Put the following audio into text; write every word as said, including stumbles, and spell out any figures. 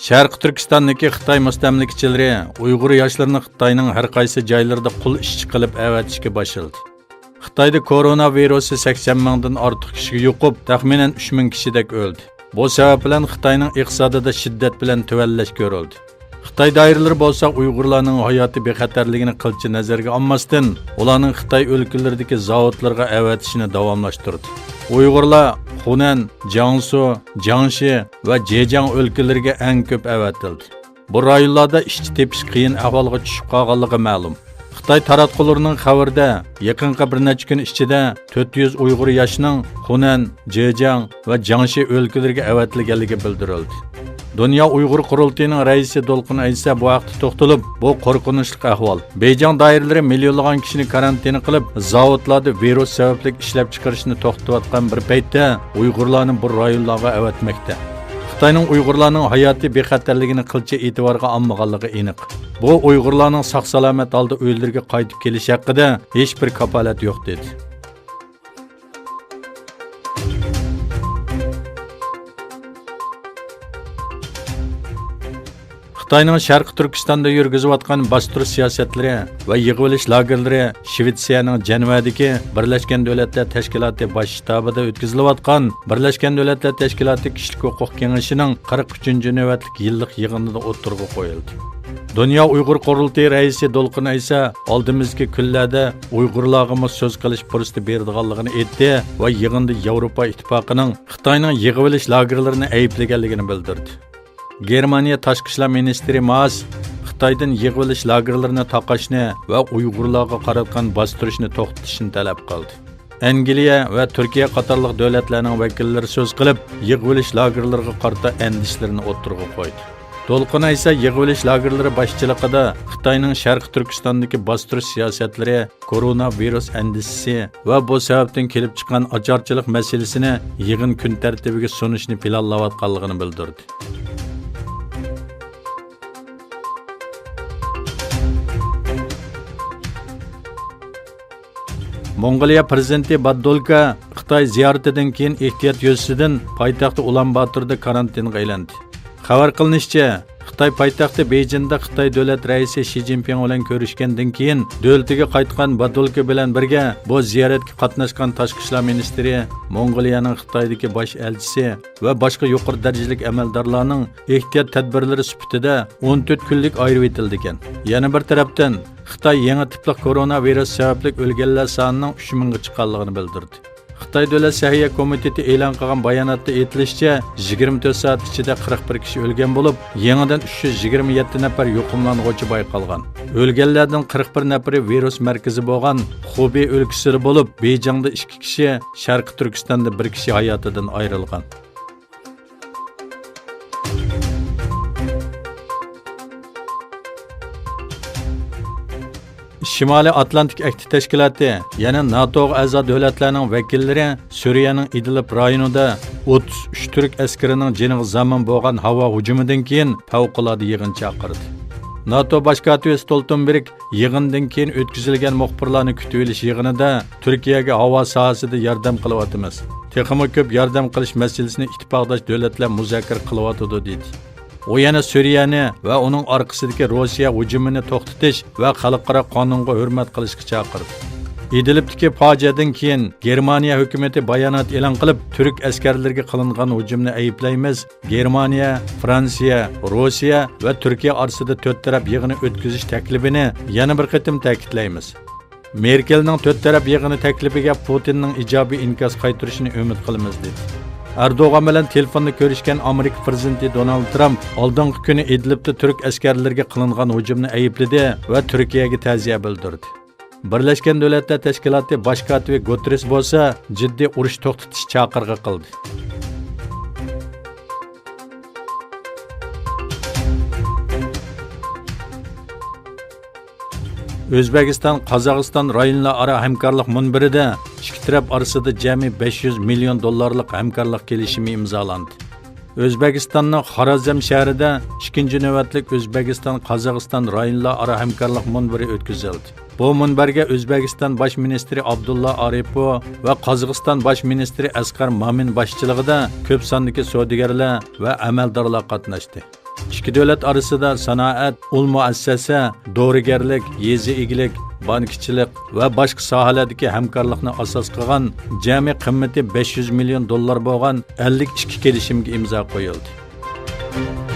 شەرقىي تۈركىستاندىكى خىتاي مۇستەملىكىچىلىرى ئۇيغۇر ياشلىرىنى خىتاينىڭ ھەر قايسى جايلىرىدا قۇل ئىشچى قىلىپ ئەۋەتىشكە باشلىدى. خىتايدا كورونا ۋىرۇسى سەكسەن مىڭدىن ئارتۇق كىشىگە يۇقۇپ، تەخمىنەن ئۈچ مىڭ كىشىدەك ئۆلدى. بۇ سەۋەب بىلەن خىتاينىڭ ئىقتىسادىدا شىددەت بىلەن تۆۋەنلەش كۆرۈلدى. خىتاي دائىرىلىرى بولسا ئۇيغۇرلارنىڭ ھاياتىي بىخەتەرلىكىنى قىلچە نەزەرگە ئالماستىن، ئۇلارنىڭ خىتاي ئۆلكىلىرىدىكى زاۋۇتلىرىغا ئەۋەتىشىنى داۋاملاشتۇردى. ئۇيغۇرلار خۇنەن، جياڭسۇ، جياڭشى ۋە جېجياڭ ئۆلكىلىرىگە ئەڭ كۆپ ئەۋەتىلدى. بۇ رايونلاردا ئىشچى تېپىش قىيىن ئەھۋالغا چۈشۈپ قالغانلىقى مەلۇم. خىتاي تاراتقۇلىرىنىڭ خەۋىرىدە، يېقىنقى بىر نەچچە كۈن ئىچىدە تۆت يۈز ئۇيغۇر ياشنىڭ خۇنەن، جېجياڭ ۋە جياڭشى ئۆلكىلىرىگە ئەۋەتىلگەنلىكى بىلدۈرۈلدى. دۇنيا ئۇيغۇر قۇرۇلتىيىنىڭ رەئىسى دولقۇن ئەيسا بۇ ھەقتە توختىلىپ، بۇ قورقۇنچلۇق ئەھۋال. بېيجىڭ دائىرىلىرى مىليونلىغان كىشىنى كارانتىن قىلىپ، زاۋۇتلاردا ۋىرۇس سەۋەبلىك ئىشلەپچىقىرىشنى توختىتىۋاتقان بىر پەيتتە، ئۇيغۇرلارنى بۇ رايونلارغا ئەۋەتمەكتە. خىتاينىڭ ئۇيغۇرلارنىڭ ھاياتىي بىخەتەرلىكىنى قىلچە ئېتىبارغا ئالمىغانلىقى ئېنىق. بۇ ئۇيغۇرلارنىڭ ساق-سالامەت ھالدا ئۆيلىرىگە قايتىپ كېلىشى ھەققىدە ھېچبىر كاپالەت يوق، دېدى. خىتاينىڭ شەرقىي تۈركىستاندا يۈرگۈزۈۋاتقان باستۇرۇش سىياسەتلىرى ۋە يىغىۋېلىش لاگېرلىرى شىۋېتسىيەنىڭ جەنۋەدىكى بىرلەشكەن دۆلەتلەر تەشكىلاتى باش شتابىدا ئۆتكۈزۈلۈۋاتقان بىرلەشكەن دۆلەتلەر تەشكىلاتى كىشىلىك ھوقۇق كېڭىشىنىڭ قىرىق ئۈچىنچى نۆۋەتلىك يىللىق يىغىنىدا ئوتتۇرىغا قويۇلدى. دۇنيا ئۇيغۇر قۇرۇلتىيى رەئىسى دولقۇن ئەيسا ئالدىمىزدىكى كۈنلەردە ئۇيغۇرلارغىمۇ سۆز قىلىش پۇرسىتى بېرىدىغانلىقىنى ئېيتتى ۋە يىغىندا ياۋروپا ئىتتىپاقىنىڭ خىتاينىڭ يىغىۋېلىش لاگېرلىرىنى ئەيىبلىگەنلىكىنى بىلدۈردى. گېرمانىيە تاشقى ئىشلار مىنىستىرى ماس خىتايدىن يىغىۋېلىش لاگېرلىرىنى تاقاشنى ۋە ئۇيغۇرلارغا قاراتقان باستۇرۇشنى توختىتىشنى تەلەپ قىلدى. ئەنگلىيە ۋە تۈركىيە قاتارلىق دۆلەتلەرنىڭ ۋەكىللىرى سۆز قىلىپ، يىغىۋېلىش لاگېرلىرىغا قارىتا ئەندىشىلىرىنى ئوتتۇرىغا قويدى. دولقۇن ئەيسا يىغىۋېلىش لاگېرلىرى باشچىلىقىدا خىتاينىڭ شەرقىي تۈركىستاندىكى باستۇرۇش سىياسەتلىرى، كورونا ۋىرۇس ئەندىشىسى ۋە بۇ سەۋەبتىن كېلىپ چىققان ئاچارچىلىق مەسىلىسىنى يىغىن كۈن تەرتىپىگە سۇنۇشنى پىلانلاۋاتقانلىقىنى بىلدۈردى. موڭغۇلىيە پىرېزىدېنتى باددولكا خىتاي زىيارىتىدىن كېيىن ئېھتىيات يۈزىسىدىن پايتەختى ئۇلان باتوردا كارانتىنغا ئېلەندى. خەۋەر قىلىنىشىچە، خىتاي پايتەختى بېيجىڭدا خىتاي دۆلەت رەئىسى شى جىنپىڭ بىلەن كۆرۈشكەندىن كېيىن، دۆلىتىگە قايتقان بادولكا بىلەن بىرگە بۇ زىيارەتكە قاتناشقان تاشقى ئىشلار مىنىستىرى، موڭغۇلىيەنىڭ خىتايدىكى باش ئەلچىسى ۋە باشقا يۇقىرى دەرىجىلىك ئەمەلدارلارنىڭ ئېھتىيات تەدبىرلىرى سۈپىتىدە ئون تۆت كۈنلۈك ئايرىۋېتىلىدىكەن. يەنە بىر تەرەپتىن، خىتاي يېڭى تىپلىق كورونا ۋىرۇس سەۋەبلىك ئۆلگەنلەر سانىنىڭ ئۈچ مىڭغا چىققانلىقىنى بىلدۈردى. خىتاي دۆلەت سەھىيە كومىتېتى ئېلان قىلغان باياناتتا ئېيتىلىشىچە، يىگىرمە تۆت سائەت ئىچىدە قىرىق بىر كىشى ئۆلگەن بولۇپ، يېڭىدىن ئۈچ يۈز يىگىرمە يەتتە نەپەر يۇقۇملانغۇچى بايقالغان. ئۆلگەنلەردىن قىرىق بىر نەپىرى ۋىرۇس مەركىزى بولغان خۇبېي ئۆلكىسىدە بولۇپ، بېيجىڭدا ئىككى كىشى، شەرقىي تۈركىستاندا بىر كىشى ھاياتىدىن ئايرىلغان. شىمالىي ئاتلانتىك ئەھدى تەشكىلاتى، يەنى ناتوغا ئەزا دۆلەتلەرنىڭ ۋەكىللىرى سۈرىيەنىڭ ئىدلىب رايونىدا ئوتتۇز ئۈچ تۈرك ئەسكىرىنىڭ جېنىغا زامىن بولغان ھاۋا ھۇجۇمىدىن كېيىن پەۋقۇلئاددە يىغىن چاقىردى. ناتو باش كاتىپى ستولتېنبېرگ يىغىندىن كېيىن ئۆتكۈزۈلگەن مۇخبىرلارنى كۈتۈۋېلىش يىغىنىدا، تۈركىيەگە ھاۋا ساھەسىدە ياردەم قىلىۋاتىمىز. تېخىمۇ كۆپ ياردەم قىلىش مەسىلىسىنى ئىتتىپاقداش دۆلەتلەر مۇزاكىرە قىلىۋاتىدۇ، دېدى. ئۇ يەنە سۈرىيەنى ۋە ئۇنىڭ ئارقىسىدىكى روسىيە ھۇجۇمىنى توختىتىش ۋە خەلقئارا قانۇنغا ھۆرمەت قىلىشقا چاقىردى. ئىدلىبتىكى پاجىئەدىن كېيىن گېرمانىيە ھۆكۈمىتى بايانات ئېلان قىلىپ، تۈرك ئەسكەرلىرىگە قىلىنغان ھۇجۇمنى ئەيىبلەيمىز، گېرمانىيە، فرانسىيە، روسىيە ۋە تۈركىيە ئارىسىدا تۆت تەرەپ يىغىنى ئۆتكۈزۈش تەكلىپىنى يەنە بىر قېتىم تەكىتلەيمىز. مېركېلنىڭ تۆت تەرەپ يىغىنى تەكلىپىگە پۇتىننىڭ ئىجابىي ئىنكاس قايتۇرۇشىنى ئۈمىد قىلىمىز، دېدى. ئەردوغان بىلەن تېلېفوندا كۆرۈشكەن ئامېرىكا پىرېزىدېنتى دونالد ترامپ ئالدىنقى كۈنى ئىدلىبتە تۈرك ئەسكەرلىرىگە قىلىنغان ھۇجۇمنى ئەيىبلىدى ۋە تۈركىيەگە تەزىيە بىلدۈردى. بىرلەشكەن دۆلەتلەر تەشكىلاتى باش كاتىپى گۇتېررېس بولسا جىددىي ئۇرۇش توختىتىش چاقىرىقى قىلدى. ئۆزبېكىستان، قازاقىستان رايونلار ئارا ھەمكارلىق مۇنبىرىدە ئىككى تەرەپ ئارىسىدا جەمئىي بەش يۈز مىليون دوللارلىق ھەمكارلىق كېلىشىمى ئىمزالاندى. ئۆزبېكىستاننىڭ خارازم شەھىرىدە ئىككىنچى نۆۋەتلىك ئۆزبېكىستان، قازاقىستان رايونلار ئارا ھەمكارلىق مۇنبىرى ئۆتكۈزۈلدى. بۇ مۇنبەرگە ئۆزبېكىستان باش مىنىستىرى ئابدۇللا ئارىپوۋ ۋە قازاقىستان باش مىنىستىرى ئەسقەر مامىن باشچىلىقىدا كۆپ ساندىكى سودىگەرلەر ۋە ئەمەلدارلار قاتناشتى. ئىككى دۆلەت ئارىسىدا سانائەت، ئۇل مۇئەسسەسە، دورىگەرلىك، يېزا ئىگىلىك، بانكىچىلىق ۋە باشقا ساھەلەردىكى ھەمكارلىقنى ئاساس قىلغان جەمئىي قىممىتى بەش يۈز مىليون دوللار بولغان ئەللىك ئىككى كېلىشىمگە ئىمزا قويۇلدى.